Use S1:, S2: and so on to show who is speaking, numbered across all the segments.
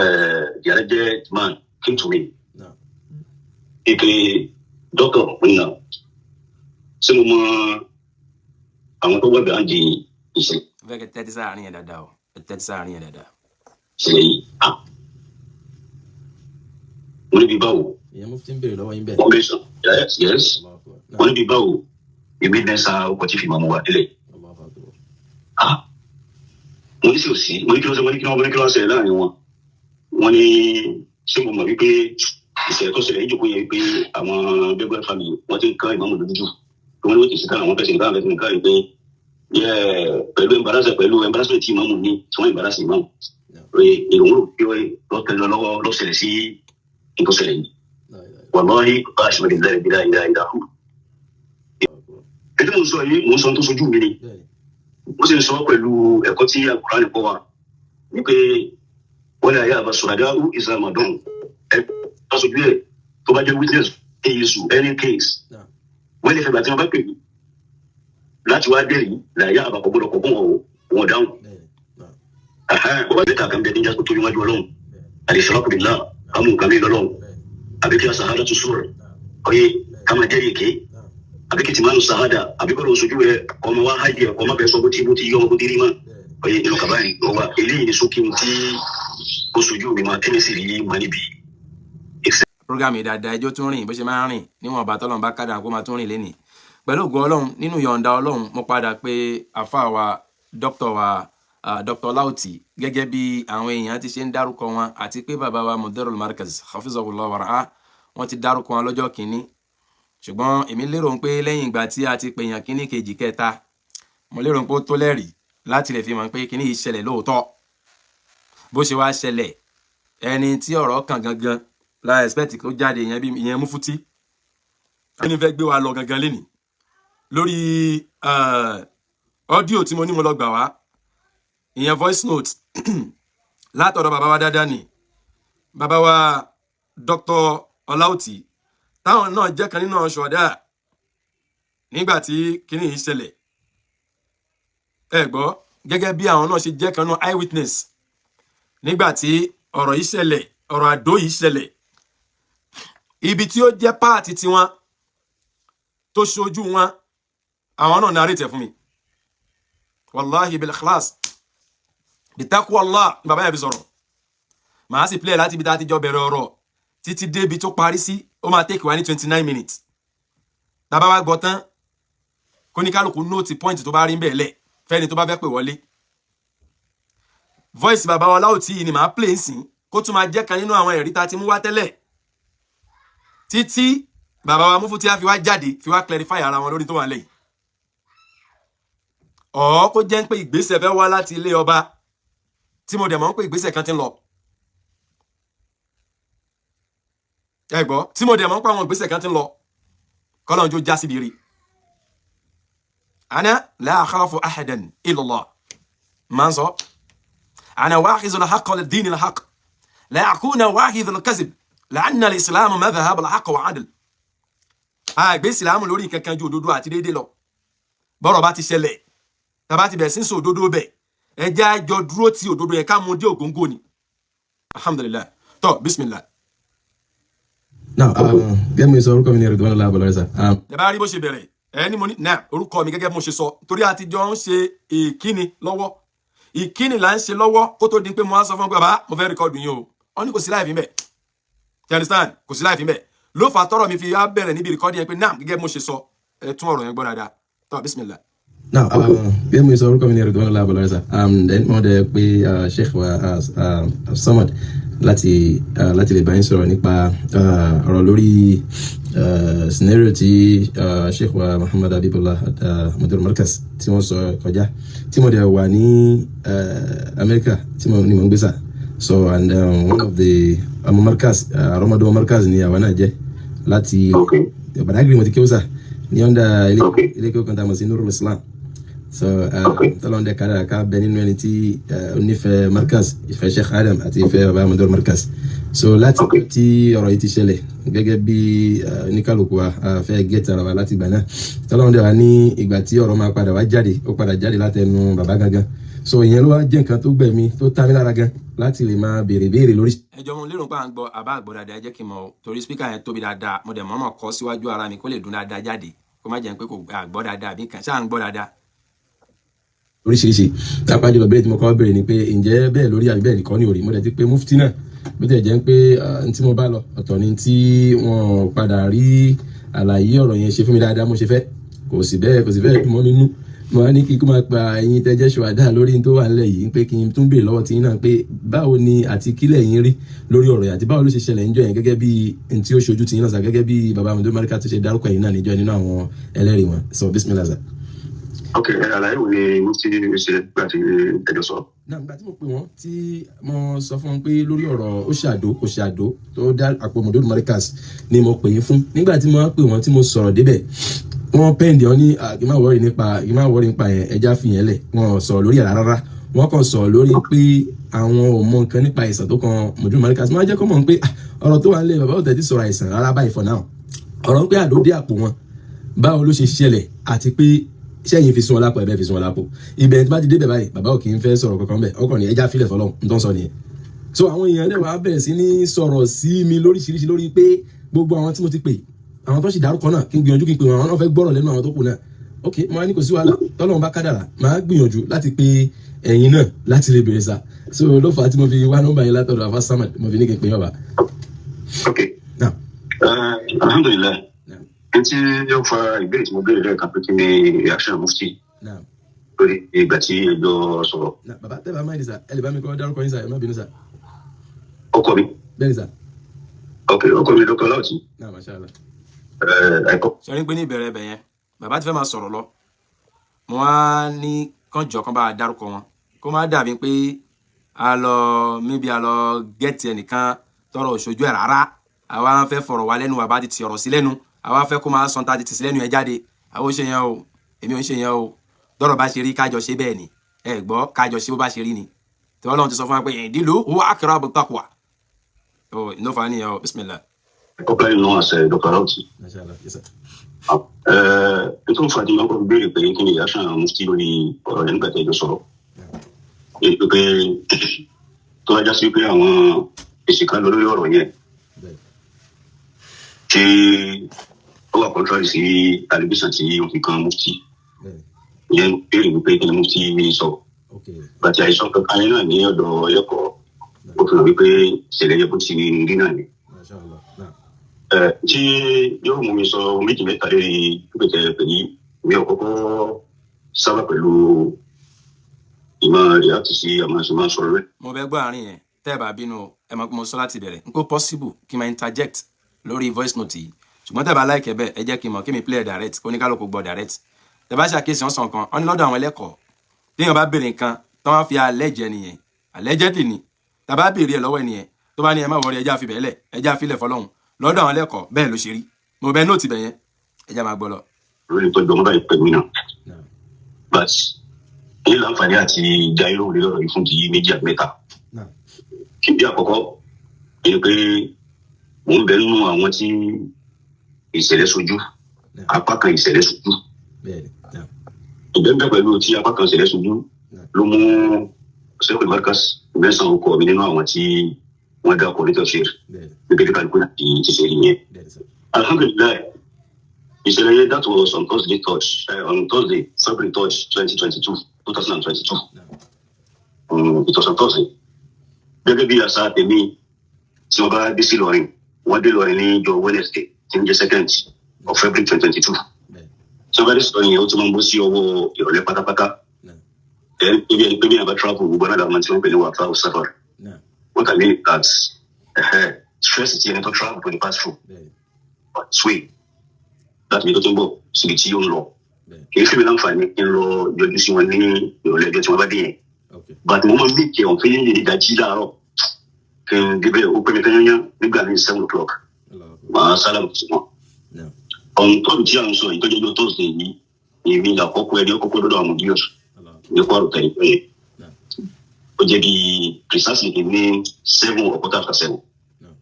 S1: The alleged man came to me.
S2: Naam.
S1: Ike doctor nna ṣé mo mọ àwọn tó wà behind the ìṣẹ̀lẹ̀
S3: Fẹ́ kẹ́ tẹ́tí sáàárín yẹn dáadáa o, ẹ tẹ́tí sáàárín yẹn dáadáa.
S1: yìí? Ah, mo níbi báwo?
S2: Ìyẹn mufti ń béèrè lọ́wọ́ yín bẹ́ẹ̀.
S1: Wọ́n bẹ sọ yes.
S2: Allahu akbar.
S1: Wọ́n
S2: Naam.
S1: níbi báwo? Èmi ní sa ọkọ̀ tí fi máa mú wa délẹ̀.
S2: Allahu akbar.
S1: Ah, mo ní sí òsì, mo ní kí ló ṣe, mo ní kí wọ́n, mo ní kí wọ́n ṣẹlẹ̀ láàrin wọn. Wọ́n ní ṣé mo mọ̀ wípé ìṣẹ̀lẹ̀ tó ṣẹlẹ̀ níjókòó yẹn, wípé àwọn bẹ́gbẹ́ family wọ́n ti ń ká ìmáàmù lójú jù, wọ́n ní wọ́n ti ṣe ká àwọn fẹsẹ̀ nígbà fẹsẹ̀ nígbà wípé yẹ pẹ̀lú embarrassment tí ìmáàmù ní, tí wọ́n embarrass ìmáàmù pé èrò pé lọ́tẹ̀ lọ́wọ́ lọ́sẹ̀lẹ̀ sí nǹkan ṣẹlẹ̀ yìí.
S2: La ilaha.
S1: Wàláhí aṣọ́lẹ̀ ìlà ìlà ìlà ìlà hù. Ètò mò ń sọ yìí, mò ń sọ tó sojú mi ni.
S2: Bẹ́ẹ̀ni.
S1: Mo sì ń sọ pẹ̀lú ẹ̀kọ́ tí Al-Qur'an kọ́ wa wípé wọ́n lè ayé àbá sọ̀rọ̀dáwù ìsàmàdùn ẹ̀ aṣojú ẹ̀ tó bá jẹ́ witness issue, any case,
S2: Naam.
S1: wọ́n lè fẹ́ gbà tí wọ́n bá pè mí láti wá dẹ́rìí làyà àbàkọ́ gbọ́dọ̀ kọ́ fún wọn o, wọn dáhùn.
S2: Bẹ́ẹ̀ni. Naam.
S1: Wọ́n bá bẹ́ẹ̀ ta kan bẹ́ẹ̀ níjà tó tóbi wájú Ọlọ́run,
S2: Bẹ́ẹ̀ni.
S1: al-ishraku billah, kámú nǹkan mi lọ́lọ́run,
S2: Bẹ́ẹ̀ni.
S1: àbí kí a sahada tó sọ̀rọ̀
S2: Naam.
S1: ọyẹ ká máa jẹ́rìí èké,
S2: Naam.
S1: àbí kí tìmánu sahada, àbí kọ́ ló sojú rẹ ọmọ wa hajj ẹ̀ ọmọ bẹ́ẹ̀ sọ bó ti yọ ọmọ bó ti rí mọ́.
S2: Bẹ́ẹ̀ni.
S1: Ọyẹ inú kaba yìí ọwa eléyìí ni sókè tí ó sojú mi máa tẹ́lẹ̀ sí rí máa níbi.
S3: Program yìí dáadáa, ẹjọ́ tún rìn bó ṣe máa ń rìn níwọ̀n bá tọ́lọ́run bá kádà kó máa tún rìn lénìí pẹ̀lú ògo Ọlọ́run nínú yọ̀ǹda Ọlọ́run. Mo padà pé àfa wa, dókítà wa, Dr. Lauti, gẹ́gẹ́ bí àwọn èèyàn ti ṣe ń dárúkọ wọn, àti pé bàbá wa Mudirul Markaz hafizahullah wàrà wọ́n ti dárúkọ wọn lọ́jọ́ kìíní. Ṣùgbọ́n èmi lérò pé lẹ́yìn ìgbà tí a ti pèèyàn kíní, kejì, kẹta, mo lérò pé ó tó lẹ́rìí láti lè fi mọ̀ pé kíní yìí ṣẹlẹ̀ lóòótọ́. Bó ṣe wá ṣẹlẹ̀, ẹni tí ọ̀rọ̀ kàn gangan la expect kó jáde, ìyẹn bí ìyẹn Mufti ẹni fẹ́ gbé wa lọ gangan lénìí lórí audio tí mo ní mo lọ gbà wá, ìyẹn voice note látọ̀dọ̀ bàbá wa dáadáa ni, bàbá wa Dr. Ọláòtì, táwọn náà jẹ́ kan nínú ṣọ̀dá nígbà tí kinní yìí ṣẹlẹ̀. Ẹ gbọ́, gẹ́gẹ́ bí àwọn náà ṣe jẹ́ kan nínú eyewitness nígbà tí ọ̀rọ̀ yìí ṣẹlẹ̀, ọ̀rọ̀ àdó yìí ṣẹlẹ̀, ibi tí ó jẹ́ part tiwọn tó ṣojú wọn, àwọn náà narrate ẹ̀ fún mi. Wàláhi, bil ikhlas, bitaqwallah ní bàbá yẹn fi sọ̀rọ̀. Màá sì play láti ibi tá a ti jọ bẹ̀rẹ̀ ọ̀rọ̀ títí débi tó parí sí. Ó máa take wa ní 29 minutes. Tá a bá wá gbọ́ tán, kóníkálukú note point tó bá rí ń bẹ̀ lẹ̀ fẹ́ni tó bá fẹ́ pè wọlé. Voice bàbá wa Láòtí yìí ni màá play nsìn, kó tún máa jẹ́ kan nínú àwọn ẹ̀rí tá a ti mú wá tẹ́lẹ̀ títí bàbá wa Mufti á fi wá jáde, fi wá clarify ara wọn lórí tó wà lẹ́yìn ọ̀, kó jẹ́ pé ìgbésẹ̀ fẹ́ wá láti ilé ọba, tí mo dẹ̀ mọ̀ pé ìgbésẹ̀ kan ti ń lọ. Ẹ gbọ́, tí mo dẹ̀ mọ̀ pé àwọn ìgbésẹ̀ kan ti ń lọ, kọ́lọ́n jó já síbi rí. Ana la akhafu ahadan illallah, máa ń sọ ana wáhizul haqq lid-din al-haqq la akuna wáhizul kazib la'anna al-islam madhhab al-haqq wa adl. Àgbé ìsìlámù lórí nǹkan kan ju òdodo àti déédéé lọ. Bọ́rọ̀ bá ti ṣẹlẹ̀, tàbá ti bẹ̀rẹ̀ sí sọ òdodo bẹ̀, ẹ jẹ́ àjọ dúró ti òdodo yẹn, ká mú dé ògóńgó ni. Alhamdulillah, tó bismillah.
S2: Now, gẹ́gẹ́ bí mo sọ, orúkọ mi ni Ridwan Ọlá.
S3: Ẹ bá rí bó ṣe bẹ̀rẹ̀ ẹ ní mo ní náà orúkọ mi, gẹ́gẹ́ bí mo ṣe sọ, torí a ti jọ ń ṣe ìkíni lọ́wọ́, ìkíni là ń ṣe lọ́wọ́ kó tó di pé mo wá sọ fún pé bàbá, mo fẹ́ record yín o. Wọ́n ní kò sí láì fi bẹ̀. You understand? Kò sí láì fi bẹ̀ ló fà tọrọ mi fi wá bẹ̀rẹ̀ níbi record yẹn pé náà, gẹ́gẹ́ bí mo ṣe sọ, ẹ tún ọ̀rọ̀ yẹn gbọ́ dáadáa. Tó bismillah.
S2: Now, gẹ́gẹ́ bí mo sọ, orúkọ mi ni Ridwan Ọlá Abọlọ́rẹ́sà. Then mo dẹ̀ pé Sheikh wa Samad láti lè bá yín sọ̀rọ̀ nípa ọ̀rọ̀ lórí scenario tí Sheikh wa Muhammad Habibullah, Mudir Markaz, tí wọ́n sọ kọjá, tí mo dẹ̀ wà ní Amẹ́ríkà tí mo ní mo ń gbé sà. So and one of the ọmọ Markaz, àrọ́mọdọ́mọ Markaz ni àwa náà jẹ́ láti Badagry. Mo ti kéwù sà ní under ilé ilé kéwù kan tá a mọ̀ sí Nurul Islam. So tọ́lọ́n dẹ̀ kára ká bẹ nínú ẹni tí ó nífẹ̀ẹ́ Markaz, ìfẹ́ Sheikh Adam àti ìfẹ́ baba Mudir Markaz. So láti tí ọ̀rọ̀ yìí ti ṣẹlẹ̀, gẹ́gẹ́ bí oníkàlùkù wa fẹ́ gẹ́tì ara wa láti ìgbà náà, tọ́lọ́n dẹ̀ wá ní ìgbà tí ọ̀rọ̀ máa padà wá jáde, ó padà jáde látẹnu bàbá gangan. So ìyẹn ló wá jẹ́ nǹkan tó gbẹ̀mí tó ta mí lára gan láti lè máa béèrè béèrè lórí.
S3: Ẹjọ́ mo lérò pé à ń gbọ́ àbá àgbọ̀ dáadáa. Ẹ jẹ́ kí n mọ̀ o, torí speaker yẹn tóbi dáadáa. Mo dẹ̀ mọ̀ọ́mọ̀ kọ́ síwájú ara mi kó lè dún dáadáa jáde, kó má jẹ́ pé kò àgbọ̀ dáadáa àbí kan ṣáà ń gbọ́ dáadáa.
S2: Oríṣiríṣi, lápá jùlọ béèrè tí mo kọ́ béèrè ni pé ǹjẹ́ bẹ́ẹ̀ lórí àbí bẹ́ẹ̀ kọ́ ní orí. Mo dẹ̀ ti pé mufti náà, bó tiẹ̀ jẹ́ pé n tí mo bá lọ ọ̀tọ̀ ni tí wọ́n padà rí àlàyé ọ̀rọ̀ yẹn ṣe fún mi dáadáa mo ṣe fẹ́, kò sì bẹ́ẹ̀, kò sì bẹ́ẹ̀ dùn mọ́ mi nú. Mo wá ní kí kó máa pa ẹ̀yin tẹ́jẹ́ ṣùwádà lórí tó wà nílẹ̀ yìí, pé kí n tún béèrè lọ́wọ́ tí yín náà pé báwo ni àti kílẹ̀ yín rí lórí ọ̀rọ̀ yìí, àti báwo ló ṣe ṣẹlẹ̀ níjọ́ yẹn, gẹ́gẹ́ bí n tí ó ṣojú tí yín náà sà, gẹ́gẹ́ bí baba Mudir Markaz tó ṣe dárúkọ yìí náà níjọ́ nínú àwọn ẹlẹ́rìí wọn. So bismillah sà.
S1: Ok, àlàyé wo ni mo ti ṣe gbà tí ẹjọ́ sọ?
S2: Náà nígbà tí mo pè wọ́n, tí mo sọ fún wọn pé lórí ọ̀rọ̀ ó ṣàdó kò ṣàdó tó dá àpò Mudir Markaz ni mo pè yín fún. Nígbà tí mo wá pè wọ́n, tí mo sọ̀rọ̀ débẹ̀, wọ́n pẹ́ǹdì wọn ní kí n má worry nípa, kí n má worry nípa yẹn, ẹja fi yẹn lẹ̀. Wọ́n sọ̀rọ̀ lórí ẹ̀ rárá. Wọ́n kàn sọ̀rọ̀ lórí pé àwọn ò mọ nǹkan nípa àìsàn tó kan Mudir Markaz. Wọ́n á jẹ́ kó mọ̀ pé ọ̀rọ̀ tó wà nílẹ̀, bàbá ò tẹ́tí sọ̀rọ̀ àìsàn rárá báyìí for now. Ọ̀rọ̀ ń pé àdó dé àpò wọn, báwo ló ṣe ṣẹlẹ̀, àti pé sẹ́yìn fi sún wọn lápò, ẹ̀bẹ̀ fi sún wọn lápò. Ibẹ̀ tí bá ti débẹ̀ báyìí, bàbá ò kì í fẹ́ sọ̀rọ̀ kankan bẹ̀, ọkàn ní ẹja filẹ̀ fọlọ́hún ń tán sọ nìyẹn. So àwọn èèyàn dẹ̀ wá bẹ̀rẹ̀ sí ní sọ̀rọ̀ sí mi lóríṣiríṣi lórí pé gbogbo àwọn tí mo ti pè, àwọn tó sì dárúkọ náà, kí n gbìyànjú kí n pè wọn, àwọn náà fẹ́ gbọ́rọ̀ lẹ́nu àwọn tó kù náà. Ok, mo á ní kò sí wàhálà, tọ́lọ́run bá kádàrà, màá gbìyànjú láti pe ẹ̀yin náà láti lè bèrè sá. So ló fà á tí mo fi wá nọ́mbà yín látọ̀dọ̀ Afa Samad, mo fi ní kí n pè yín, bàbá.
S1: Ok.
S2: Now.
S1: Alhamdulillahi.
S2: Now.
S1: N tí yóò fa ìbéèrè tí mo béèrè lẹ́ẹ̀kan pé kí ni reaction mufti
S2: Now.
S1: lórí ìgbà tí ẹjọ́ sọ̀rọ̀.
S2: Now, bàbá, tẹ́ bá máa ní sà, ẹ lè bá mi kọ́ dárúkọ yín sà, ẹ má bínú sà.
S1: Ọkọ mi?
S2: Bẹ́ẹ̀ ni sà.
S1: Ok, ọkọ mi Dr. Lauti.
S2: Náà, masha Allah.
S1: Ẹ̀kọ́.
S3: Ṣe rí pé ní ìbẹ̀rẹ̀ ẹbẹ̀ yẹn, bàbá ti fẹ́ máa sọ̀rọ̀ lọ, mo wá ní kánjọ kan bá a dárúkọ wọn, kó má dàbí pé a lọ níbi a lọ gẹ́ẹ̀tì ẹnìkan tọrọ òṣojú ẹ̀ rárá. Àwa fẹ́ fọ̀rọ̀ wá lẹ́nu, bàbá ti ti ọ̀rọ̀ sí lẹ́nu, àwa fẹ́ kó máa sọ ta ti tì sí lẹ́nu yẹn jáde. Àwọn ò ṣe yẹn o, èmi ò ń ṣe yẹn o. Dọ́rọ̀ bá ṣe rí, kájọ ṣe bẹ́ẹ̀ ni. Ẹ gbọ́, kájọ ṣe bó bá ṣe rí ni, tí Ọlọ́run ti sọ fún wa pé i'dilu huwa aqrabu taqwa. O ìnáfà nìyẹn o. Bismillah.
S1: Ẹ̀kọ́ nínú àṣẹ Dr. Lauti.
S2: Masha Allah, yes sir.
S1: Nítorí fàdí wọn kọ́ béèrè pé kí ni reaction mufti lórí ọ̀rọ̀ yẹn nígbà tí ẹjọ́ sọ̀rọ̀. Èyí pé tó bá já sí pé àwọn èsì kan lọ lórí ọ̀rọ̀ yẹn
S2: Bẹ́ẹ̀.
S1: tí ó wà contrary sí allegation tí wọ́n fi kan mufti.
S2: Bẹ́ẹ̀.
S1: Ìyẹn béèrè wípé kí ni mufti sọ.
S2: Ok.
S1: Bàtí àìsàn kankan yẹn náà ní ọ̀dọ̀ ẹlẹ́kọ̀ọ́, ó fi hàn wípé ìṣẹ̀lẹ̀ yẹn bó ti rí náà ni.
S2: Masha Allah. Náà.
S1: Ẹ tí yóò mú mi sọ méjì mẹ́ta lórí pípẹ́tẹ̀ pẹ̀lú mi ò kọ́kọ́ sábà pẹ̀lú ìmọ̀ react sí àmọ́ ṣe máa sọ̀rọ̀ rẹ̀.
S3: Mo fẹ́ gbọ́ àárín yẹn. Tẹ́ ẹ bá bínú o, ẹ mọ̀ pé mo sọ láti bẹ̀rẹ̀ n kò possible kí n máa interject lórí voice note yìí, ṣùgbọ́n tẹ́ ẹ bá like bẹ́ẹ̀, ẹ jẹ́ kí n mọ̀ kí mi play direct, kó ní kálukú gbọ́ direct. Tẹ́ bá ṣàkíyèsí, wọn sàn kan wọn ní lọ́dọ̀ àwọn ẹlẹ́kọ̀ọ́, téèyàn bá béèrè nǹkan tí wọ́n fi allege nìyẹn, allegedly ni. Tá a bá béèrè ẹ̀ lọ́wọ́ ẹnìyẹn, tó bá ní ẹ má worry, ẹjá fi bẹ́ẹ̀ lẹ̀, ẹjá filẹ̀ fọlọ́hún, lọ́dọ̀ àwọn ẹlẹ́kọ̀ọ́ bẹ́ẹ̀ ló ṣe rí. Mo bẹ note bẹ̀ yẹn, ẹjá máa gbọ́ lọ.
S1: Lórí ìtọ́jú ọmọ báyìí pẹ̀lú náà.
S2: Náà.
S1: But ní láǹfààní àti jayé lóhùn lórí ọ̀rọ̀ yìí fún ti méjì àti mẹ́ta.
S2: Náà.
S1: Kí bí àkọ́kọ́ ni pé mò ń bẹ nínú àwọn tí ìṣẹ̀lẹ̀ sojú,
S2: Náà.
S1: apá kan ìṣẹ̀lẹ̀ sojú.
S2: Bẹ́ẹ̀ ni. Náà.
S1: Ìbẹ́ńbẹ́ pẹ̀lú tí apá kan ìṣẹ̀lẹ̀ sojú
S2: Náà.
S1: ló mú Sẹ́wọ̀n Markaz mẹ́sàn-án ọkọ̀ mi nínú àwọn tí wọ́n dá ọkọ̀ nítorí ṣe
S2: Bẹ́ẹ̀ ni.
S1: gẹ́gẹ́ kálukú láti ti ṣe rí yẹn.
S2: Bẹ́ẹ̀ ni sà.
S1: Alhamdulillahi, ìṣẹ̀lẹ̀ yẹn, that was on Thursday third, on Thursday February 3rd, 2022, 2022.
S2: Náà.
S1: It was on Thursday. Gẹ́gẹ́ bí àṣà tèmi, tí wọ́n bá dé sí Ìlọrin, wọ́n dé Ìlọrin ní ọjọ́ Wednesday tí ń jẹ́ 2nd of February 2022.
S2: Bẹ́ẹ̀.
S1: Tí wọ́n bá dé sí Ìlọrin yẹn, ó ti máa ń bọ́ sí ọwọ́ ìrọ̀lẹ́ pátápátá.
S2: Náà.
S1: Ẹ̀ ebi ẹni pé bí àbá travel, gbogbo náà làwọn tí wọ́n pè ní wàhálà safar.
S2: Náà.
S1: What I mean is that stress ti ẹni tó travel to the pass through
S2: Bẹ́ẹ̀ ni.
S1: sway láti ibi tó ti ń bọ̀ síbi tí ó ń lọ.
S2: Bẹ́ẹ̀.
S1: Kì í fi mi láǹfààní kí n lọ yọjú sí wọn ní ìrọ̀lẹ́ ọjọ́ tí wọ́n bá dé yẹn.
S2: Ok.
S1: But mo máa ń make ẹ̀ ọ̀fẹ́ ní ìdájí láàárọ̀ kí n débẹ̀, ó pẹ́ mi tán yányán nígbà ní 7 o'clock.
S2: Allahu Akbar.
S1: Màá sálámù sí wọn.
S2: Náà.
S1: Ọ̀hún tọ́jú tí à ń sọ ìtọ́jú ọjọ́ Thursday yìí, èmi làkọ́kọ́ ẹni ọkọ́kọ́ lọ́dọ̀ àwọn díọ̀s
S2: Allahu
S1: ní kwaro tẹ̀lé pé
S2: Náà.
S1: ó jẹ́ bí precisely ní 7:15.
S2: Náà.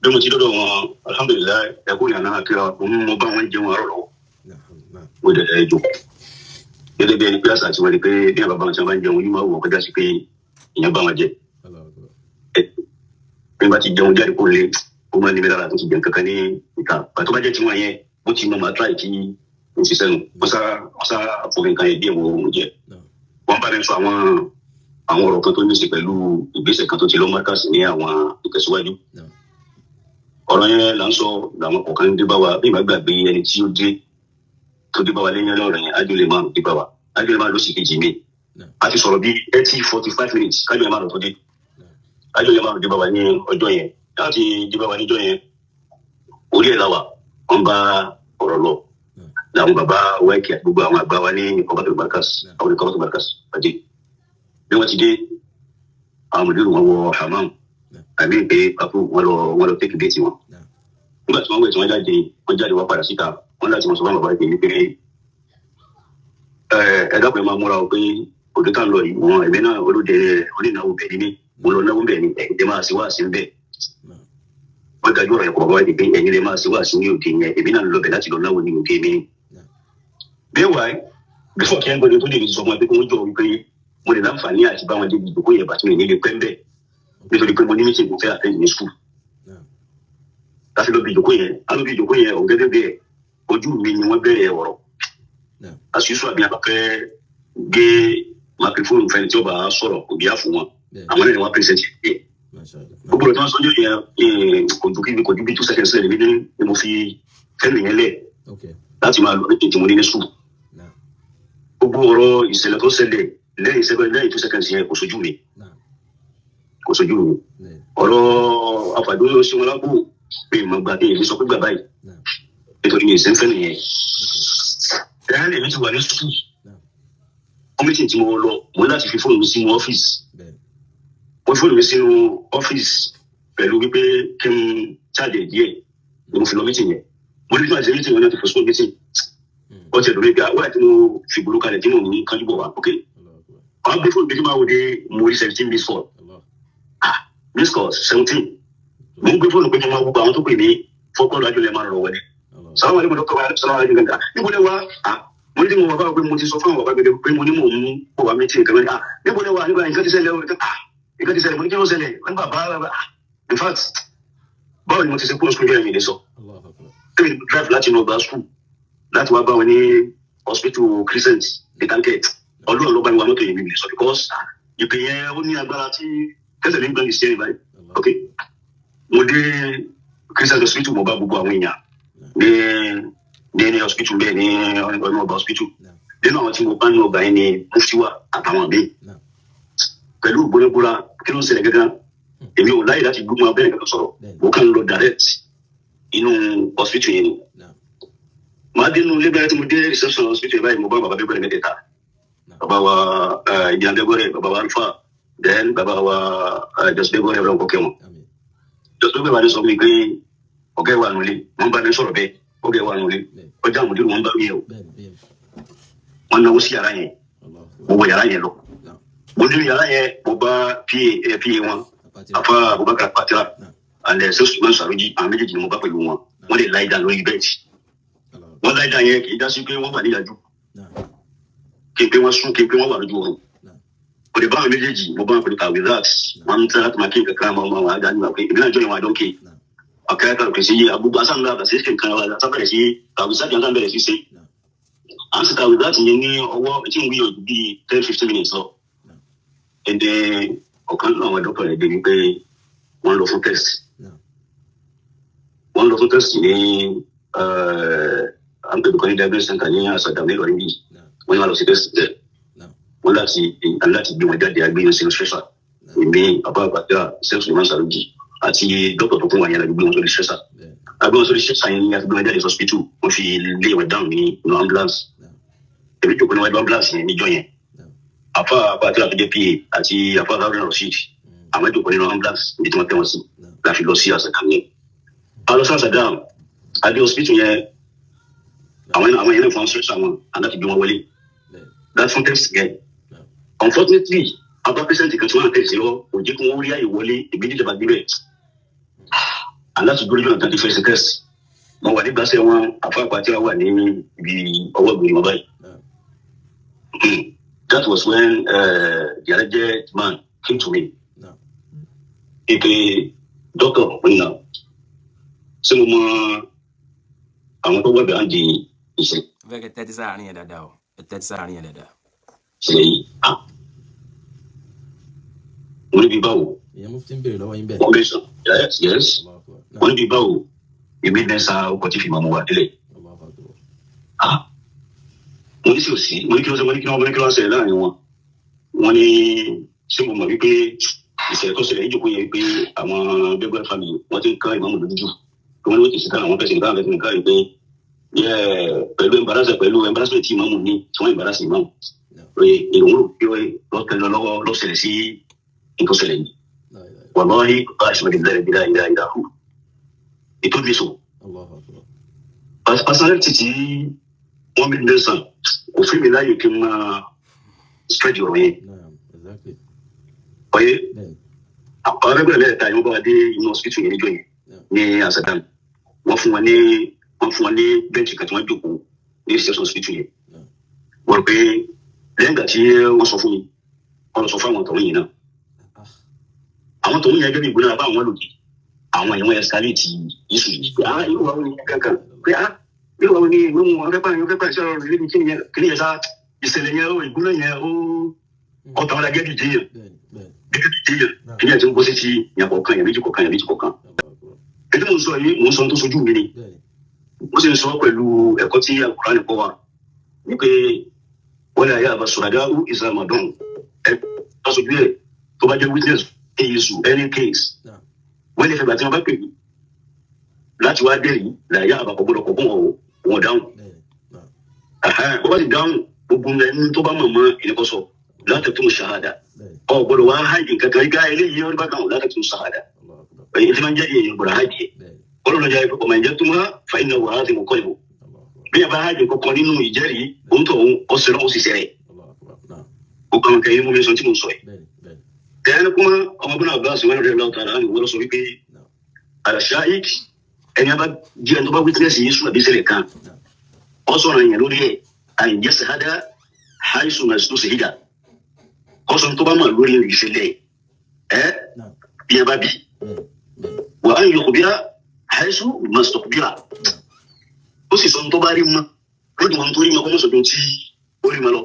S1: Bí mo ti dọ́dọ̀ wọn, alhamdulillahi, ẹ̀kú ìyànà àkíra, mo bá wọn jẹun àárọ̀ lọ́wọ́.
S2: Náà. Náà.
S1: Mo dẹ̀ ẹ́ jókòó. Gẹ́gẹ́ bí ẹni pé àṣà tí wọ́n rí pé bí àwọn bàbá wọn tí wọ́n bá ń jẹun yìí máa wù wọ́n kọjá sí pé ìyẹn bá wọn jẹ. Bí wọ́n bá ti jẹun jáde kó lé, ó máa ń níbi lára tó ti jẹun kankan ní ìta. Pàtó bá jẹ́ tiwọn yẹn, bó ti mọ màá tíráì kí n ṣiṣẹ́ nu. Wọ́n sá fún mi nǹkan yẹn díẹ̀ wọ́n jẹ. Wọ́n bá mi sọ àwọn ọ̀rọ̀ kan tó ní í ṣe pẹ̀lú ìgbésẹ̀ kan tó ti lọ Markaz ní àwọn ìtẹ̀síwájú. Ọ̀rọ̀ yẹn là ń sọ làwọn kọ̀ọ̀kan ń dé bá wa. Bí ìgbà gbàgbé ẹni tí ó dé tó dé bá wa lẹ́yìn ọ̀rọ̀ yẹn, Ájúlẹ̀ máa dé bá wa. Ájúlẹ̀ máa ló sì kejì mi. A ti sọ̀rọ̀ bíi 30-45 minutes kájúlẹ̀ máa lọ tó dé. Ájúlẹ̀ máa dé bá wa ní ọjọ́ yẹn. Láti dé bá wa níjọ́ yẹn, orí ẹ̀ la wà, wọ́n bá ọ̀rọ̀ lọ. Làwọn bàbá wáìkì àti gbogbo àwọn àgbà wa ní Ọbátòrò Markaz, àwọn Ọbátòrò Markaz pàdé. Bí wọ́n ti dé, àwọn mùdírù wọn wọ hammam, àbí pé pàpọ̀ wọn lọ tẹ́kì déètì wọn. Nígbà tí wọ́n wẹ̀ tí wọ́n jáde wá padà síta, wọ́n láti wọn sọ fún bàbá ìpè wípé ẹ dákun ẹ máa múra o pé òde tá ń lọ yìí, wọn ẹ̀mí náà olóde onínáwó bẹ̀ ní mí, mo lọ náwó bẹ̀ ní ẹ̀yin máa ṣe wá sí bẹ́ẹ̀. Wọ́n dájú ọ̀rọ̀ ẹ̀kọ́ bàbá ìpè ẹ̀yin lè máa ṣe wá sí ní òde yẹn, èmi náà lọ bẹ̀ láti lọ náwó ní òde mi. Bẹ́ẹ̀ wáyé bífọ̀ kí ẹ ń gbọ́dọ̀ tó lè sọ fún wa pé kí wọ́n jọ wípé mo lè láǹfààní àti bá wọn débi ìdókòwò yẹn bàtí mi nílé pẹ́ ń bẹ̀ nítorí pé mo ní meeting mo fẹ́ attend ní school. Láti lọ bí ìjókòó yẹn, á lọ bí ìjókòó yẹn, òun gẹ́gẹ́ bẹ́ẹ̀ ojú mi ni wọ́n bẹ̀rẹ̀ ọ̀rọ̀. Àṣìṣe àbí abafẹ́ gé microphone fẹ́ni tí ó bá sọ̀rọ̀ kò bí á fún wọn. Àwọn náà ni wọ́n present yẹn. Gbogbo ọ̀rọ̀ tí wọ́n sọ yẹn kò ju bí 2 seconds lẹ́nu ni mo fi fẹ́mi yẹn lẹ̀ láti máa lọ meeting tí mo ní ní school. Gbogbo ọ̀rọ̀ ìṣẹ̀lẹ̀ tó ṣẹlẹ̀ lẹ́yìn 2 seconds yẹn kò sojú mi. Kò sojú mi. Ọ̀rọ̀ àfàdó sí wọn lápò pé ìmọ̀ gba kí èmi sọ pé gbà báyìí. Nítorí mi ìsẹ́ńfẹ́ nìyẹn. Ẹ̀rẹ́ lèmi ti wà ní sùkúù. Kọ́mítì tí mo lọ, mo ní láti fi fóònù mi sínú ọ́fíìsì. Mo fi fóònù mi sínú ọ́fíìsì pẹ̀lú wípé kí n jáde díẹ̀ ni mo fi lọ mítì yẹn. Mo ní kí n máa ṣe mítì wọn láti fò sóò mítì. Ó ti ẹ̀dùn mi gbà wáyà tí mo fi gbòòrò kalẹ̀ tí mo ń kájú bọ̀ wá. Ok. Wọ́n á gbé fóònù mi kí n máa wò dé mo rí 17 missed call. Missed call 17. Mo ń gbé fóònù pé kí n máa gbogbo àwọn tó pè ní fọ́kọ́lù Ájúlẹ̀ máa ń lọ wọlé. Salamu alaikum dọ́kítọ̀ wa, salamu alaikum kankan. Níbo lẹ wá? Mo ní tí mo wà báwo pé mo ti sọ fún àwọn bàbá mi pé mo ní mò ń bọ̀ wá mítì nǹkan mẹ́rin. Níbo lẹ wá? Nígbà nǹkan ti ṣẹlẹ̀ o, nǹkan ti ṣẹlẹ̀, mo ní kí ló ṣẹlẹ̀? Wọ́n ní bàbá, in fact, báwo ni mo ti ṣe kúrò school jẹ́ mi lè sọ. Kí ni drive láti inú ọgbà school láti wá bá wọn ní hospital Crescent ní Tanket. Ọlọ́run ló bá mi wá mọ́tò yìí mi lè sọ because ìpè yẹn ó ní agbára tí kẹsẹ̀ mi ń gbọ́n ìṣẹ́ ìbáyìí. Ok, mo dé Crescent hospital, mo bá gbogbo àwọn èèyàn ní hospital bẹ́ẹ̀ ní ọ̀nà ọba hospital. Nínú àwọn tí mo bá ní ọgbà yẹn ni mufti wa àtàwọn míì. Pẹ̀lú gbónágbóra kí ló ń ṣẹlẹ̀ gángan, èmi ò láyè láti gbógun abẹ́rẹ́ kankan sọ̀rọ̀, mo kàn ń lọ direct inú hospital yẹn ni. Màá dé inú ilé tí mo dé reception hospital yẹn báyìí, mo bá bàbá Bẹ́gbẹ́rẹ́ mẹ́tẹ̀ẹ̀ta. Bàbá wa Ìdíyàn Bẹ́gbẹ́rẹ́, bàbá wa Alfa, then bàbá wa Jọ́sí Bẹ́gbẹ́rẹ́ ọlọ́run kọ́kẹ́ wọn. Jọ́sí Bẹ́gbẹ́rẹ́ wa ní sọ fún mi pé ọ̀gá ẹ̀ wà nulẹ̀, wọ́n bá mi sọ̀rọ̀ bẹ́ẹ̀, ọ̀gá ẹ̀ wà nulẹ̀, ọjà àmọ̀dé wọn bá mi yẹ o. Wọ́n náwó sí yàrá yẹn, mo wọ yàrá yẹn lọ. Mo dé yàrá yẹn, mo bá PA wọn, Afa Abubakar Patira, and Sọ́sùmọ́ Sàrújì, àwọn méjèèjì ni mo bá pẹ̀lú wọn. Wọ́n lè láì dá lórí bẹ́ẹ̀dì. Wọ́n láì dá yẹn kì í dá sí pé wọ́n wà níyàjú. Kí n pé wọ́n sún, kí n pé wọ́n wà lójú oorun. Mo lè bá àwọn méjèèjì, mo bá wọn pẹ̀lú kàwé relax. Wọ́n ń tẹ́ láti máa kí nǹkan kan máa wà á dá nígbà pé èmi náà jọ ìwọ̀n àjọ ń ké. Akẹ́kọ̀ọ́ kò sí agbègbè asáńgá àbàṣe nǹkan sábẹ̀rẹ̀ sí kàwé sáàkì sábẹ̀rẹ̀ sí ṣe. À ń sì kàwé láti yẹn ní ọwọ́ tí ń wíyọ̀ bíi 10-15 minutes lọ. Ẹ̀dẹ̀ ọ̀kan náà àwọn dọ́kítà rẹ̀ dé wípé wọ́n lọ fún test. Wọ́n lọ fún test ní àǹpẹ̀bùkan ní diabetes center ní àṣàdàm ní Ìlọrin bíi. Wọ́n ní wọ́n lọ sí test there. Wọ́n láti gbé wọn jáde agbéyàn sínú stressor. Èmi bàbá àgbàdá sẹ́fù Suleiman Saruji àti dọ́kítà tó kún wa yẹn la gbé wọn sórí stressor. Agbé wọn sórí stressor yẹn ni a fi gbé wọn jáde hospital. Wọ́n fi lé wọn down ní inú ambulance. Èmi jókòó níwájú ambulance yẹn níjọ́ yẹn. Àfa àgbàdá tó jẹ́ PA àti àfa Haruna Rasheed àwọn jókòó nínú ambulance níbi tí wọ́n tẹ́ wọn sí la fi lọ sí àṣàdàm yẹn. A lọ sí àṣàdàm, a dé hospital yẹn, àwọn yẹn náà fún stressor wọn àti gbé wọn wọlé. That's fún test yẹn. Unfortunately, abá patient kan tí wọ́n tẹ̀sí lọ kò jẹ́ kí wọ́n rí àyè wọlé ìgbéjì ìjọba gbé bẹ́ẹ̀. Aláti gbórí náà tàbí first test. Mo wà nígbàsẹ̀ wọn àfáàpá tí wọ́n wà ní ibi ọwọ́ ìgbìmọ̀ wọn báyìí. That was when the alleged man came to me.
S2: No.
S1: Ipe doctor now. Ṣé mo mọ àwọn tó wà behind the ìṣẹ̀lẹ̀
S3: Fẹ́ kẹ́ tẹ́tí sáàárín yẹn dáadáa o, ẹ tẹ́tí sáàárín yẹn dáadáa.
S1: yìí? Ah, mo níbi báwo?
S2: Ìyẹn mufti ń béèrè lọ́wọ́ yín bẹ́ẹ̀.
S1: Wọ́n bẹ sọ. Yes, yes.
S2: Allahu akbar.
S1: Wọ́n
S2: Naam.
S1: níbi báwo? Èmi ní sa ọkọ̀ tí fi máa mú wa délẹ̀.
S2: Allahu akbar.
S1: Ah, mo ní sí òsì, mo ní kí ló ṣe, mo ní kí ló ṣẹlẹ̀ láàrin wọn. Wọ́n ní ṣé mo mọ̀ wípé ìṣẹ̀lẹ̀ tó ṣẹlẹ̀ níjókòó yẹn wípé àwọn Bẹ́gbẹ́ family wọ́n ti ń ká ìmáàmù lójú jù. Wọ́n ní wọ́n ti ṣe ká àwọn fẹsẹ̀ nípa àwọn fẹsẹ̀ nípa wípé pẹ̀lú embarrassment pẹ̀lú embarrassment tí ìmáàmù ní tí wọ́n embarrass ìmáàmù.
S2: No.
S1: Pé ìrònú rò pé lọ́tẹ̀ lọ́wọ́ lọ́sẹ̀lẹ̀ sí nǹkan ṣẹlẹ̀ yìí.
S2: La ilaha illallah.
S1: Wàláhí bá a ṣe mọ̀ nígbà ìlà ìlà ìhù. Ìtọ́jú èso.
S2: Allahu akbar.
S1: Personality tí wọ́n bí ní sàn kò fún mi láàyè kí n máa spread ọ̀rọ̀ yẹn.
S2: Naam. Exactly.
S1: Ọyẹ́
S2: Bẹ́ẹ̀ni.
S1: àwọn arẹ́gbẹ̀rẹ̀ mẹ́ta yẹn wọ́n bá wa dé inú hospital yẹn níjọ́ yẹn
S2: Naam.
S1: ní Amsterdam. Wọ́n fún wọn ní bẹ́ǹchì kan tí wọ́n jókòó ní reception hospital yẹn.
S2: Naam.
S1: Wọ́n rò pé lẹ́yìn ìgbà tí wọ́n sọ fún mi, wọ́n lọ sọ fún àwọn tọ̀hún yìí náà.
S2: Ah.
S1: Àwọn tọ̀hún yẹn gẹ́gẹ́ bí ìgbóná bá àwọn lòdì. Àwọn yẹn wọ́n escalate issue yìí. Pé ah irú wa wo ni kankan? Pé ah irú wa wo ni ìwé mu wọn fẹ́ pààyàn fẹ́ pààyàn sọ̀rọ̀ ìlú kí nìyẹn kí nìyẹn sá ìṣẹ̀lẹ̀ yẹn ó ìgbóná yẹn ó ọ̀tá wọn la gẹ́gẹ́ bí jẹ́yàn
S2: Bẹ́ẹ̀ni. Bẹ́ẹ̀ni.
S1: gẹ́gẹ́ bí jẹ́yàn
S2: Naam.
S1: kí nìyẹn ti ń bọ́ sí ti yàn kọ̀ọ̀kan yàn méjì kọ̀ọ̀kan yàn méjì kọ̀ọ̀kan.
S2: Allahu akbar.
S1: Ètò mò ń sọ yìí mò ń sọ ohun tó sojú mi ni.
S2: Bẹ́ẹ̀ni.
S1: Mo sì ń sọ pẹ̀lú ẹ̀kọ́ tí Al-Qur'an kọ́ wa wípé wọ́n lè ayé àbá sọ̀rọ̀dá ó ìsàmàdùn ẹ bá sojú ẹ̀ tó bá jẹ́ witness issue any case
S2: Naam.
S1: wọ́n lè fẹ́ gbà tí wọ́n bá pè mí láti wá dẹ́rìí làyà àbá kò gbọ́dọ̀ kọ̀ fún wọn o wọn dáhùn.
S2: Bẹ́ẹ̀ni. Naam.
S1: Wọ́n bá ti dáhùn gbogbo ẹni tó bá mọ̀ mọ́ ìníkọ́ sọ láti tún ṣahada
S2: Bẹ́ẹ̀ni.
S1: ọ gbọ́dọ̀ wá háìdì kankan ká eléyìí ọdún bá kàn láti tún ṣahada
S2: Allahu akbar.
S1: èyí tí máa ń jẹ́ èèyàn gbọ́dọ̀ háìdì yẹ
S2: Bẹ́ẹ̀ni.
S1: ọlọ́run jẹ́ ọmọ ìjẹ́ tó máa fa iná wàhálà tí mo kọ́ ìbò
S2: Allahu akbar.
S1: bí ẹ bá háìdì kankan nínú ìjẹ́rìí òun tó òun ọ̀sẹ̀ náà ó sì sẹ̀rẹ̀
S2: Allahu akbar. Naam.
S1: gbogbo àwọn kẹyìn mú mi sọ tí mo sọ yìí.
S2: Bẹ́ẹ̀ni. Bẹ́ẹ̀ni.
S1: Tẹ́lẹ̀ kúmọ́ ọmọ bọ́nà Abbas wọn rẹ̀ lọ́wọ́ tààrà ni wọ́n sọ wípé
S2: Naam.
S1: àlàṣáìk ẹni a bá jẹ́ ẹni tó bá witness yìí sùn àbí ṣẹlẹ̀ kan
S2: Naam.
S1: ọ sọ̀rọ̀ yẹn lórí ẹ̀ àyìnjẹ́ sàhádà haisu na tó sèhídà ọ sọ tó bá mọ̀ lórí ìṣẹ̀lẹ̀ ẹ
S2: Naam.
S1: bí ẹ bá bí
S2: Bẹ́ẹ̀ni. Bẹ́ẹ̀ni.
S1: wà á yọkù bíra haisu mastok bíra
S2: Naam.
S1: ó sì sọ tó bá rí mọ́ lójú wọn tó rí mọ́ kó mọ̀ sọ̀tún tí ó rí mọ́ lọ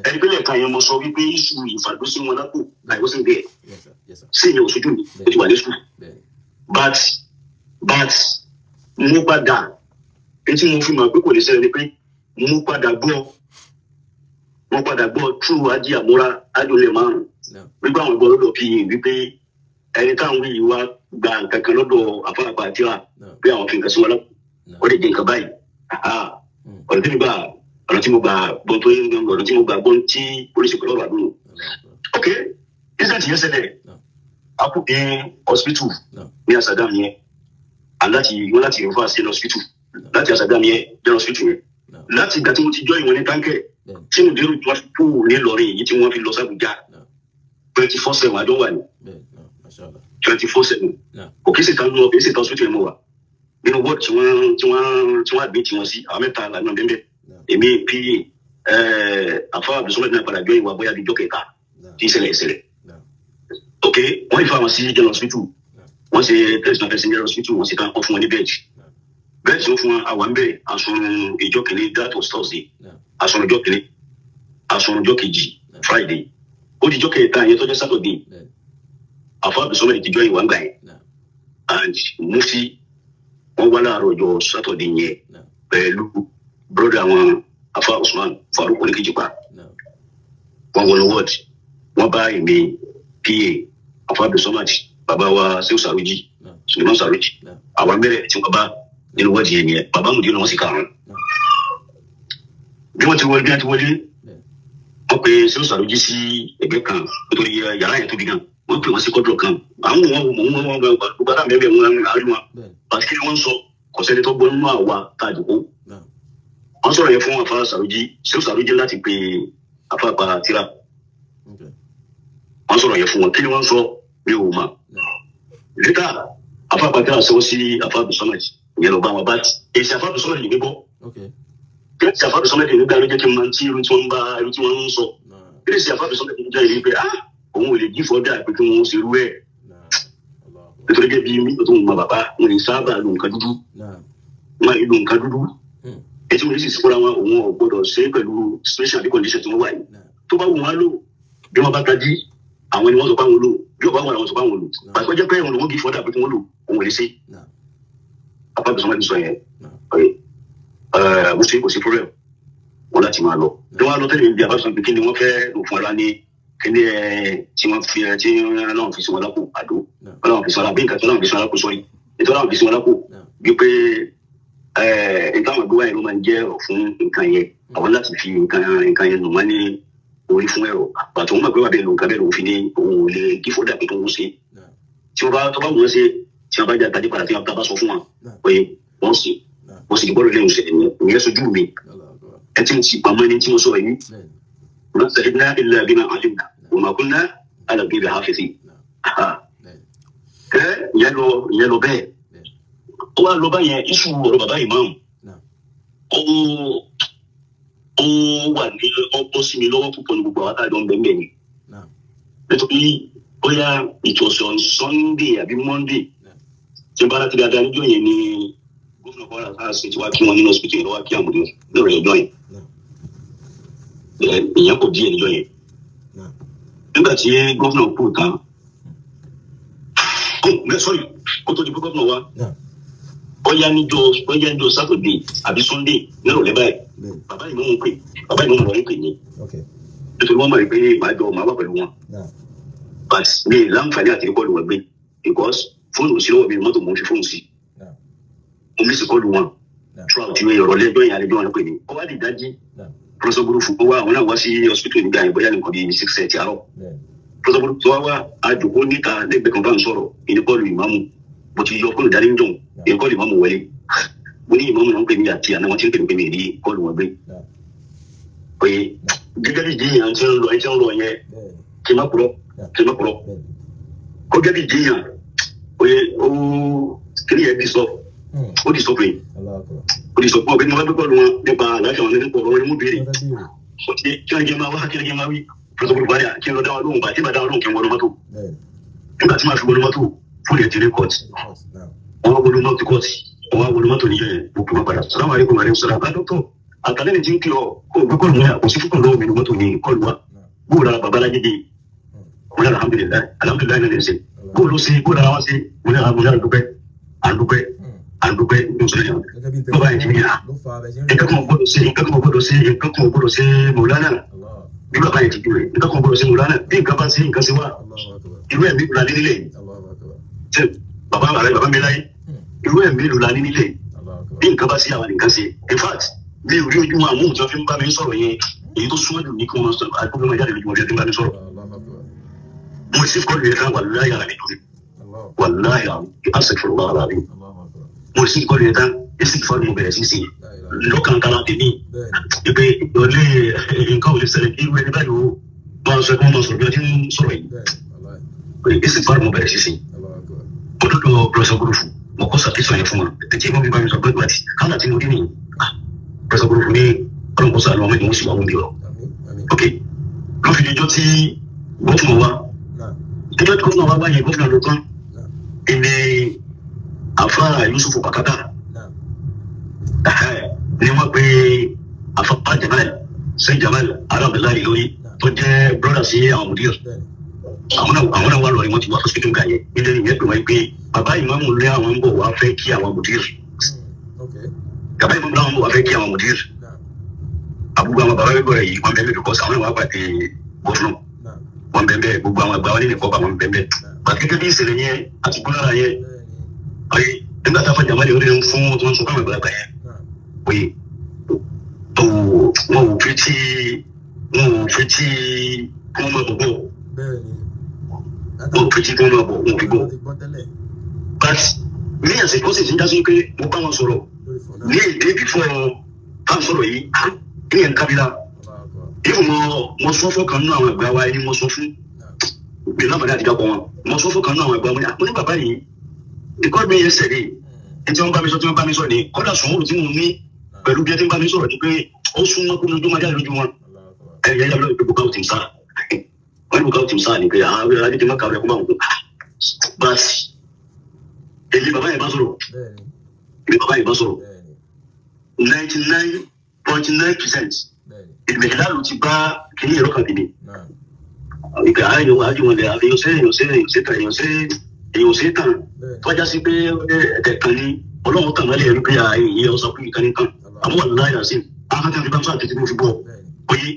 S1: ẹni pé lẹ́ẹ̀kan yẹn mo sọ wípé iṣu ìfàgbésí wọn lápò àìwọ́sìn bẹ́ẹ̀
S2: Yes sir. Yes sir.
S1: sí ìyẹn òṣojú mi ó ti wà ní sùkúl
S2: Bẹ́ẹ̀ni.
S1: but mo padà etí mo fi mọ̀ pé kò lè ṣẹlẹ̀ ni pé mo padà gbọ́ true ajé àmúra ajọlẹ̀ márùn
S2: Naam.
S1: wípé àwọn ìgbọ́ lọ́dọ̀ pa wípé ẹni táwọn yìí wá gba nǹkan kan lọ́dọ̀ àfọlàpà àtìrà
S2: Naam.
S1: pé àwọn fi nǹkan sí wọn lọ́pọ̀
S2: Naam.
S1: ó lè jẹ nǹkan báyìí Ah,
S2: Mm.
S1: ọ̀nà tí mo gbà ọ̀nà tí mo gbà gbọ́n tó yẹ ọ̀nà tí mo gbà gbọ́n tí polisi pẹ̀lú ọ̀rọ̀ àdúgbò
S2: Allahu akbar.
S1: Ok incident yẹn ṣẹlẹ̀
S2: Naam.
S1: akú ní hospital
S2: Naam.
S1: ní Amsterdam yẹn and láti wọn láti refer sí hospital láti Amsterdam yẹn dé hospital yẹn
S2: Naam.
S1: láti ìgbà tí mo ti join wọn ní táǹkẹ̀
S2: Bẹ́ẹ̀ni.
S1: tí mo dérò tí wọ́n fi kú nílọrin èyí tí wọ́n fi lọ sàbújá
S2: Naam.
S1: 24/7 àjọ wà ní
S2: Bẹ́ẹ̀ni. Naam. Masha Allah.
S1: 24/7
S2: Naam.
S1: kò kí sì tán lọ kì í sì tán hospital yẹn mo wà nínú ward tí wọ́n tí wọ́n tí wọ́n admit wọn sí àwọn mẹ́ta lànà bẹ́ẹ̀ bẹ́ẹ̀
S2: Naam.
S1: èmi pa àfa abdulsamad náà padà join wa bóyá bíi jọ́ kẹta
S2: Naam.
S1: tí ìṣẹ̀lẹ̀ ìṣẹ̀lẹ̀
S2: Naam.
S1: Ok wọ́n ìfọ̀ àwọn sí general hospital
S2: Naam.
S1: wọ́n ṣe test náà fẹ́ sí general hospital wọ́n sì tán wọ́n fún wọn ní bẹ́ẹ̀dì
S2: Naam.
S1: bẹ́ẹ̀dì tó fún wọn àwọn ń bẹ̀ àsun ìjọ kìíní that was Thursday
S2: Naam.
S1: àsun ìjọ kìíní àsun ìjọ kejì
S2: Naam.
S1: Friday ó di ìjọ kẹta yẹn tó jẹ́ Saturday
S2: Bẹ́ẹ̀ni.
S1: àfa abdulsamad ti join wa ń gbà yẹn
S2: Naam.
S1: and mufti wọ́n wá láàárọ̀ ọjọ́ Saturday yẹn
S2: Naam.
S1: pẹ̀lú broda wọn afa Usman Faruk oníkejìpa
S2: Naam.
S1: wọ́n wọnú ward wọ́n bá èmi pa afa abdulsamad bàbá wa Sehu Saruji
S2: Naam.
S1: Suleiman Saruji
S2: Naam.
S1: àwọn mẹ́rẹ̀ tí wọ́n bá nínú ward yẹn yẹn bàbá mùdí ni wọ́n sì karùn-ún
S2: Naam.
S1: bí wọ́n ti wọlé bí wọ́n ti wọlé
S2: Bẹ́ẹ̀ni.
S1: wọ́n pe Sehu Saruji sí ẹgbẹ́ kan nítorí yàrá yẹn tóbi gan wọ́n pè wọ́n sí kọ́dọ̀ kan àwọn wọn wọn wọn wọn gbogbo ara mẹ́rẹ̀ wọn àárín wọn
S2: Bẹ́ẹ̀ni.
S1: pàṣẹ kí wọ́n sọ kò sẹ́ni tó gbọ́ nínú àwa tá a jòkó
S2: Naam.
S1: wọ́n sọ̀rọ̀ yẹn fún afa Saruji Sehu Saruji láti pe afa àgbà tírà
S2: Okay.
S1: wọ́n sọ̀rọ̀ yẹn fún wọn kí ni wọ́n sọ mi ò mọ̀
S2: Naam.
S1: lẹ́tà afa àgbà tírà sọ́wọ́ sí afa abdulsamad ìyẹn lọ bá wọn bá èsì afa abdulsamad lè gbé bọ́
S2: Okay.
S1: Kí ló ti àfáàbí sọmọdé nígbà ló jẹ́ kí n máa ti irú tí wọ́n ń bá irú tí wọ́n ń sọ. Kí ló ti àfáàbí sọmọdé nígbà yìí pé ah òun ò lè jí fọ́dà pé kí wọ́n ṣe irú ẹ̀. Nítorí gẹ́gẹ́ bí mímọ̀ tó ń mọ bàbá wọn ní sábà lo nǹkan dúdú. Wọn lo nǹkan dúdú. Etí wọn sì fúnra wọn òun ò gbọdọ̀ ṣe pẹ̀lú special condition tí wọ́n wà yìí. Tó bá wù wọ́n lò bí wọ́n bá tají àwọn ni wọ́n sọ pé àwọn lò bí wọ́n bá wà làwọn sọ pé àwọn lò. Pàṣẹ jẹ́ pé òun lòun kì í fọ́dà pé kí wọ́n lò òun ò lè ṣe. Àfáàbí sọmọdé sọ yẹn mo ṣe kò sí problem wọn láti máa lọ ní wọn lọ tẹ́lẹ̀ níbi àbáṣọ pé kí ni wọ́n fẹ́ lò fún ara ní kí ni tí wọ́n fi tí wọ́n fi sí wọn lápò àdó wọn làwọn fi sí wọn lápò bí nǹkan tí wọ́n fi sí wọn lápò sọrí ètò làwọn fi sí wọn lápò bí pé nǹkan àwọn ìgbéwà yẹn ló máa ń jẹ́ ẹ̀rọ fún nǹkan yẹn àwọn láti fi nǹkan yẹn nù wọ́n ní orí fún ẹ̀rọ pàtó wọn mọ̀ pé wà bẹ́ẹ̀ lò nǹkan bẹ́ẹ̀ lòun fi ní òun ò lè kí fọ́dà pé tó ń ṣe tí wọ́n bá tó bá wọ́n ṣe tí wọ́n bá jẹ́ àtàdé padà tí wọ́n bá sọ fún wọn pé wọ́n ṣe wọ́n sì gbọ́dọ̀ lẹ́nu ṣẹlẹ̀ ìyẹn sojú mi ẹ tí mo sì pamọ́ ẹni tí mo sọ yìí wọ́n sọ iná ilẹ̀ bí náà àlè wọ́n máa kún ná alàgbé ibẹ̀ hafi sí. Ẹ ìyẹn lọ bẹ́ẹ̀ ó wá lọ báyẹn iṣu ọ̀rọ̀ bàbá ìmáàmù ó wà ní ọgbọ́n sí mi lọ́wọ́ púpọ̀ ní gbogbo àwọn àtàjọ ń bẹ́ẹ̀ ni nítorí bóyá it was on Sunday àbí Monday tí n bá láti dáadáa níjọ́ yẹn ni gómìnà Kwara sáà ṣe ti wá kí wọn nínú hospital yẹn lọ́wọ́ kí àmúdé lọ́rọ̀ ẹjọ́ yẹn ìyẹn kò díẹ̀ níjọ́ yẹn nígbà tí gómìnà kú tán sọ́rí kó tó di pé gómìnà wa bóyá níjọ́ Saturday àbí Sunday nírọ̀lẹ́ báyìí bàbá ìmọ̀ ń pè bàbá ìmọ̀ ń pè ní nítorí wọ́n mọ̀ pé màá jọ màá wà pẹ̀lú wọn but mi láǹfààní àti kọ́ọ̀lù wọn gbé because fóònù sí lọ́wọ́ mi mọ́tò mò ń fi fóònù sí mo mí sí kọ́ọ̀lù wọn throughout ìwé ọ̀rọ̀ lẹ́jọ́ yẹn àlejò wọn pè ní ó wá di dájí pọfẹsọ burúkú ó wá àwọn náà wá sí hospital nígbà yẹn bóyá nǹkan bíi 6:30 àárọ̀ pọfẹsọ burúkú wá wá àjòkó níta lẹ́gbẹ̀ẹ́ kan bá ń sọ̀rọ̀ ìní kọ́ọ̀lù ìmáàmù mo ti yọ fóònù dání jọ̀hún ìní kọ́ọ̀lù ìmáàmù wọlé mo ní ìmáàmù náà ń pè mí àti àná wọn ti ń pè mí pé mi rí kọ́ọ̀lù wọn gbé pé gẹ́gẹ́ bí ìjìyàn ti ń lọ ẹ ti ń lọ yẹn kí n má purọ́ kí n má purọ́ kó gẹ́gẹ́ bí ìjìyàn oye ó kí ni yẹn di sọ ó di sọ pé ó di sọ pé ọ̀gbẹ́ni wọn bá gbé kọ́ọ̀lù wọn nípa àlàáfíà wọn nípa ọ̀rọ̀ wọn ni mo béèrè kí ni kí n máa wá kí ni kí n máa wí pọfẹsọ burúkú báyà kí n lọ dá wọn lóhùn bá tí bá dá wọn lóhùn kí n wọnú mọ́tò nígbà tí màá fi wọnú mọ́tò fóònù ẹ̀ ti rí kọ́ọ̀tì wọn wọnú mọ́tò kọ́ọ̀tì wọn wọnú mọ́tò níjọ́ yẹn mo pè wọ́n padà sàlámù alaykum alaykum sàlám bá dọ́tọ̀ àtàlẹ́ ni ti ń kí ọ kó o gbé kọ́ọ̀lù mọ́yà kò sí fún kọ́ọ̀lù lọ́wọ́ mi ní mọ́tò ní kọ́ọ̀lù wa bóò lára bàbá alágége mo ní alhamdulilayi alhamdulilayi náà lè ṣe bóò ló ṣe bóò lára wá ṣe mo ní alhamdulilayi dúpẹ́ àdúpẹ́ àdúpẹ́ ní bàbá yẹn ti ní à nǹkan kan gbọ́dọ̀ ṣe nǹkan kan gbọ́dọ̀ ṣe nǹkan kan gbọ́dọ̀ ṣe mọ̀lánà bí bàbá yẹn ti dúró nǹkan kan gbọ́dọ̀ ṣe mọ̀lánà bí nǹkan bá ṣe nǹkan ṣe wá irú ẹ̀mí ló la ní nílẹ̀ ṣe bàbá rẹ bàbá mi láyé irú ẹ̀mí ló la ní nílẹ̀ bí nǹkan bá ṣe àwọn nǹkan ṣe in fact mi ò rí ojú wọn àmúhùn tí wọ́n fi ń bá mi sọ̀rọ̀ yẹn èyí tó súnmọ́ jù ní kí wọ́n sọ àgbọ̀n máa jáde lójú wọn bí wọ́n fi ń bá mi sọ̀rọ̀ mo sì kọ́ lóye tán wàláyà rẹ̀ lórí wàláyà asèfúrúwà rẹ̀ mo sì kọ́ lóye tán èsì fọ́ọ̀nù mo bẹ̀rẹ̀ sí sí lọ́kàn kala tèmi ìpè ìdọ̀lẹ́ nǹkan ò lè ṣẹlẹ̀ kí irú ẹni báyìí ó máa sọ kí wọ́n máa sọ̀rọ̀ bí wọ́n ti ń sọ̀rọ̀ yìí èsì fọ́ọ̀nù mo bẹ̀rẹ̀ sí sí mo dọ́dọ̀ pọfẹsọ gúrúfù mo kọ́ sàkísọ̀ yẹn fún wọn ètí ìmọ̀ mi bá mi sọ pé gbàtí kálá tí mo rí nìyí pọfẹsọ gúrúfù ní ọlọ́run kó sàánú ọmọ ìwọ̀n sì wà wọ́n bí ọ. Ok ló fi dijọ́ tí gómìnà wa dijọ́ tí gómìnà wa wáyé gómìnà ló tán ìní àfa Yusufu Pakata ni wọ́n pe àfa Jamal sẹ́yìn Jamal alábìláì lórí tó jẹ́ brọ́dà sí àwọn mùdír àwọn náà wà lọ́rí wọ́n ti wá hospital kan yẹn nílẹ̀ ìyẹn pè wọ́n pé bàbá ìmáàmù lé àwọn ń bọ̀ wá fẹ́ kí àwọn mùdír bàbá ìmáàmù láwọn ń bọ̀ wá fẹ́ kí àwọn mùdír àbúgbò àwọn bàbá bẹ́ẹ̀ yìí wọ́n bẹ́ẹ̀ bẹ́ẹ̀ kọ́sà àwọn ìwà pàdé gọ́fúnà wọ́n bẹ́ẹ̀ bẹ́ẹ̀ gbogbo àwọn àgbà wọn nínú ìkọ́ba wọn bẹ́ẹ̀ bẹ́ẹ̀ pàtó gẹ́gẹ́ bí ìṣẹ̀lẹ̀ yẹn àti gbọ́lára yẹn ọ̀yẹ́ nígbà tá a fàjà máa lè rí fún tí wọ́n sọ fún àwọn àgbàlagbà yẹn oye tó wọn ò fi tí wọn ò fi tí kí wọ́n máa bọ̀ bọ̀ wọn ò fi tí kí wọ́n máa bọ̀ wọn ò fi bọ̀ but ní àsìkò sì ti ń dá sí pé mo bá wọn sọ̀rọ̀ ní èdè before tá à ń sọ̀rọ̀ yìí ní ẹ̀ ń kábílà ìfún mo sọ fún kan nínú àwọn àgbà wa ẹni mo sọ fún bí lámàdé àti dàpọ̀ wọn mo sọ fún kan nínú àwọn àgbà wọn mo ní bàbá yìí ìkọ́ mi yẹn sẹ̀rí ẹ tí wọ́n bá mi sọ tí wọ́n bá mi sọ ni kọ́dà sùúrù tí mo ní Pẹ̀lú bí ẹ ti ń bá mi sọ̀rọ̀ ni pé ó súnmọ́ kó lójú máa jáde lójú wọn. Ẹ̀yẹ yà lóye pé bùkà ò tì ń sá, wọ́n ní bùkà ò tì ń sá ni pé àwọn ará ti máa kàwé kó bá wọn kó báàsì. Èmi bàbá yẹn bá sọ̀rọ̀, èmi bàbá yẹn bá sọ̀rọ̀, 99.9% ìgbẹ̀lá ló ti bá kìíní ẹ̀rọ kan kìíní. Ìgbà ayò ayò wọn lè àfihàn sí èèyàn sí èèyàn sí tàn, èèyàn sí èèyàn sí tàn, tọ́já sí pé ẹ̀ẹ́dẹ̀ kan ní ọlọ́run tàn mọ́lẹ̀ ẹ̀rú pé ààyè ọ̀sán fún ìkànnì kan. Àmọ́ wà láyà sí àwọn kan fi bá ń sọ àti tí mo fi bọ̀ oye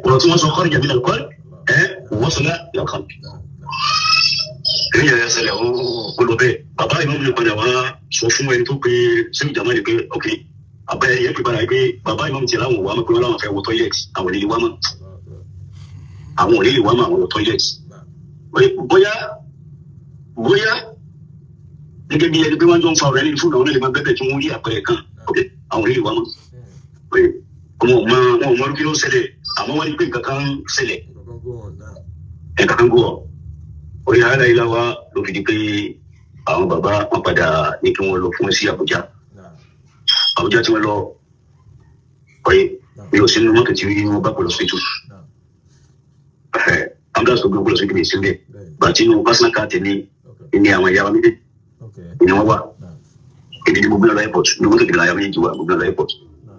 S1: ọ̀rọ̀ tí wọ́n sọ kọ́rin jàmílà kọ́ ẹ̀ wọ́n sọ lọ́kàn. Èyí yẹn ṣẹlẹ̀, ó lọ bẹ́ẹ̀. Bàbá ìmọ̀ mi padà wá sọ fún ẹni tó pe sẹ́yìn jàmá ni pé ok, àbẹ yẹn pè padà pé bàbá ìmọ̀ mi ti láwọn wà á mọ̀ pé wọ́n láwọn fẹ́ wọ tọ́ílẹ̀tì, àwọn ò lè wá mọ́, àwọn ò lè wá mọ́, àwọn wọ tọ́ílẹ̀tì. Bóyá bóyá gẹ́gẹ́ bí ẹni pé wọ́n jọ ń fa ọ̀rẹ́ ní fúnra wọn lè máa bẹ́bẹ̀ tí wọ́n rí àpẹẹrẹ kan, ok, àwọn ò lè wá mọ́. Wọn ò mọ, wọn ò mọ kí ló ń ṣẹlẹ̀, àmọ́ wọ́n rí pé nǹkan kan ń ṣẹlẹ̀, nǹkan kan gùn ọ́ orí ara ilá wa ló fi di pé àwọn bàbá wọn padà ní kí wọ́n lọ fún sí Àbújá. Àbújá tí wọ́n lọ ọyẹ, mi ò sí nínú mọ́tò tí wọ́n bá kó lọ sí tù, ambulance tó gbé kó lọ sí tù mi sílẹ̀ bàtí inú personal car tèmi ní àwọn ìyá wa méjèèjì ní wọ́n wà. Èmi ni mo gbé lọ airport ní mọ́tò ìgbìlá ìyá méjèèjì wà, mo gbé lọ airport.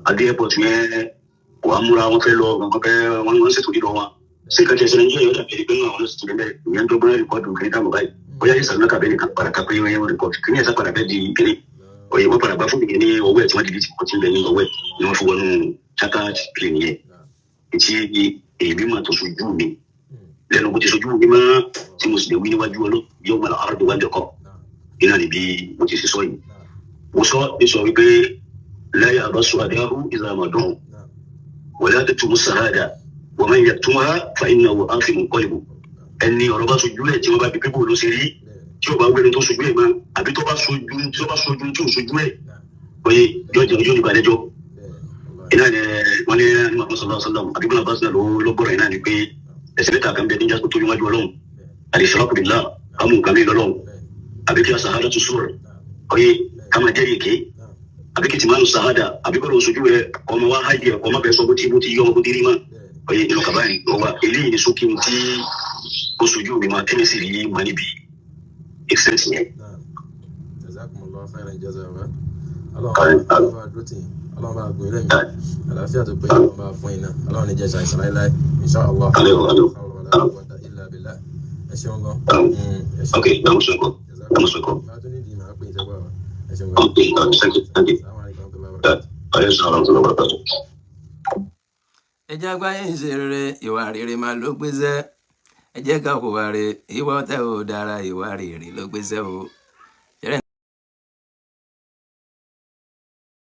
S1: Adé airport yẹn wà á múra, wọn fẹ́ lọ, wọn fẹ́ wọn ṣètò lílọ wọn sí ìkàtí ẹsẹ̀ Nàìjíríà yóò dàbí pé àwọn ọlọ́sìn tó bẹ́ẹ̀ ìyẹn tó gbọ́n rìkọ́dù kiri táwọn báyìí bóyá yìí sàlùmọ́ kàbẹ́ nìkan padà kápẹ́ yẹn wọ́n rìkọ́dù kí ní ẹ̀sà padà bẹ́ẹ̀ di kiri òye wọ́n padà gbá fún mi ní ọwọ́ ẹ̀ tí wọ́n di létí kọ́tí bẹ́ẹ̀ ní ọwọ́ ẹ̀ ni wọ́n fi wọnú chartered plane yẹn etí. Èmi máa tó sojú mi lẹ́nu bó ti sojú mi máa tí mo sì lè wí níwájú ọlọ́ yóò máa àrùn wájú ọkọ iná níbi mo ti ṣe sọ yìí. Mo sọ ní sọ wípé láyé àbáṣọ àdáhù ìlànà wọlé àtẹtùmù sàhádà wọ́n máa ń yàtúmọ̀ fa iná wọ áfíìmù kọ́lìbù. Ẹni ọ̀rọ̀ bá sojú ẹ̀ tí wọ́n bá bí pípò ló ṣe rí, tí ó bá wẹ́ni tó sojú ẹ̀ máa àbí tó bá sojú tí ó bá sojú tí ò sojú ẹ̀ oye yóò jẹ yóò ní balẹ̀jọ́ iná ni wọ́n ní ní Muhammad sallallahu alaihi wasallam àbí bọ́lá bá sinà ló gbọ́rọ̀ iná ni pé ẹsẹ̀ mẹ́ta kan bẹ níjà tó tóbi wájú ọlọ́run: al-ishraku billah, kámú nǹkan mi lọ́lọ́run, àbí kí a sàhádà tó sọ̀rọ̀ oye ká máa jẹ́rìí èké, àbí kí tìmánu sàhádà, àbí kọ́ ló sojú rẹ ọmọ wa hájì ẹ̀ ọmọ bẹ sọ bó ti bó ti yọ ọmọ bó ti rí mọ́ oye inú kaba yìí ọwa eléyìí ni sókè tí ó sojú mi máa tẹ́lẹ̀ sí rí máa níbi extent yẹn.
S2: Jazakumullahu khairan jaza wa. Ọlọ́run bá dúró tì yín, ọlọ́run bá gùn ilé mi àlàáfíà tó pé, ọlọ́run bá fún iná, ọlọ́run ní jẹ́ ṣàìsàn láéláé, insha Allah. Ẹ ṣeun gan.
S1: Ok, namusoko namusoko.
S2: Màá tún nídìí màá pè é jẹ́gbọ́ wa. Ẹ ṣeun gan.
S1: Ok, thank you, thank you. Aleyhi salaam wa rahmatulah.
S3: Ẹ jẹ́ àgbáyé ń ṣe rere, ìwà rere máa ló gbéṣẹ́. Ẹ jẹ́ ká hùwà rere, ìwà ọ̀tẹ̀ ò dára, ìwà rere ló gbéṣẹ́ o.